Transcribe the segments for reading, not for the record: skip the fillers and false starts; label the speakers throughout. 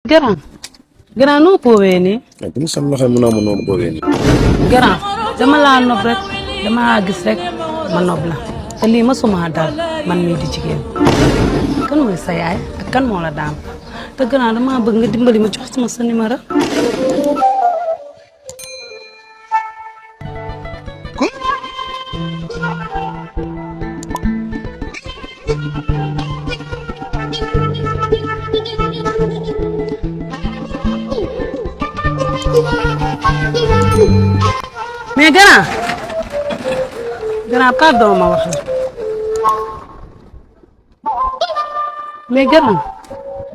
Speaker 1: Grand noo poowee nii.
Speaker 2: dama sam loxo mu naa ma noonu poowee nii.
Speaker 1: Grand dama laa nopp rek dama gis rek ma nopp la te lii ma suma dal man mii di jigéen kan mooy sa yaay ak kan moo la daam te Grand dama bëgg nga dimbali ma jox sama sa numéro. mais Grand pardon ma wax la mais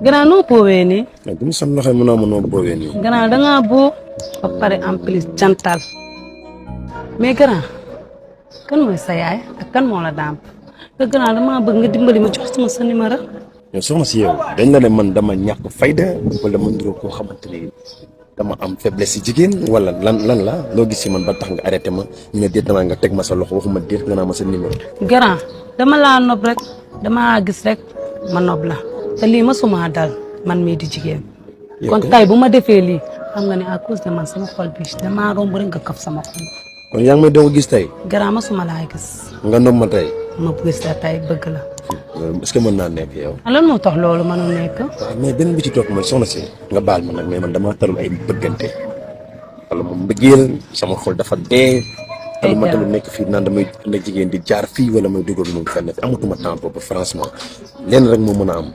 Speaker 1: Grand noo poowee nii.
Speaker 2: dama sam loxo mu naa ma noonu poowee nii.
Speaker 1: Grand dangaa boo ba pare en plus jantal mais Grand kan mooy sa yaay ak kan moo la daam te Grand dama bëgg nga dimbali ma jox sama sa numéro.
Speaker 2: yow soxna si yow dañ la ne man dama ñàkk fayda wala man ndiroo koo xamante ni dama am faiblesse si jigéen wala lan la loo gis si man ba tax nga arrêté ma ñu ne déet damaa nga teg ma sa loxo waxuma déet nga naa ma sa numéro.
Speaker 1: Grand dama laa nopp rek dama gis rek ma nopp la te lii ma suma dal man mii di jigéen. kon tay bu ma defee lii xam nga ne à cause de man sama xol bi damaa romb rek nga kaf sama xol.
Speaker 2: kon yaa ngi may doog a gis tey.
Speaker 1: Grand ma suma laa gis.
Speaker 2: nga nopp ma tey.
Speaker 1: ma gis la tey bëgg la.
Speaker 2: est-ce que mën naa nekk yow.
Speaker 1: lan moo tax loolu mënul nekk.
Speaker 2: waaw mais beneen bi ci toog mooy soxna si nga baal ma nag mais man damaa talul ay bëggante wala moom mbëggeel sama xol dafa dee. ay ma talul nekk fii naan damay na jigéen di jaar fii wala may dugal moom fenn amatuma temps boobu franchement lenn rek moo mën a am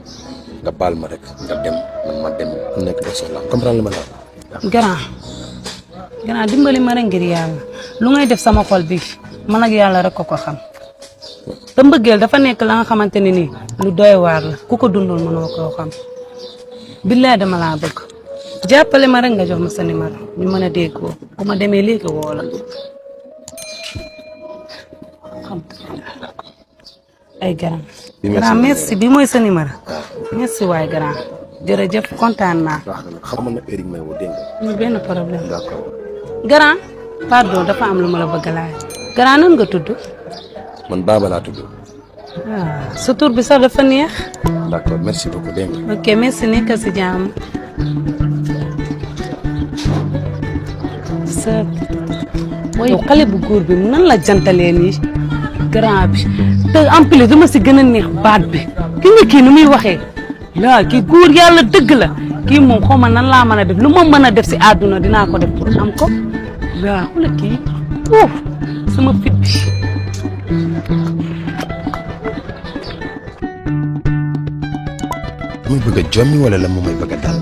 Speaker 2: nga baal ma rek nga dem man ma dem ku nekk ba soxla comprendre ma la.
Speaker 1: Grand dimbali ma rek ngir yàlla lu ngay def sama xol bi man ak yàlla rek ko xam. te mbëggeel dafa nekk la nga xamante ne nii lu doy waar la ku ko dundul mënoo koo xam billaay dama laa bëgg jàppale ma rek nga jox ma sa numéro ñu mën a déggoo bu ma demee léegi woo la ay Grand. Grand merci bi mooy sa numéro. merci waay Grand jërëjëf kontaan naa.
Speaker 2: xam nga nag heure yi may woo dégg nga.
Speaker 1: benn problème.
Speaker 2: d'accord.
Speaker 1: Grand pardon dafa am lu ma la bëgg a laaj. Grand nan nga tudd.
Speaker 2: man Baba laa tudd.
Speaker 1: waaw sa tur bi sax dafa neex.
Speaker 2: d'accord merci beaucoup dégg nga.
Speaker 1: ok merci nekk si jàmm. sa yow xale bu góor bi nan la jantalee nii Grand bi te en plus dama si gën a neex baat bi ki nga kii ni muy waxee la kii góor yàlla dëgg la kii moom xaw ma nan laa mën a def lu ma mën a def si àdduna dinaa ko def pour am ko waaw xoolal kii sama fit bi.
Speaker 2: muy bëgg a jommi wala la mu may bëgg a dal.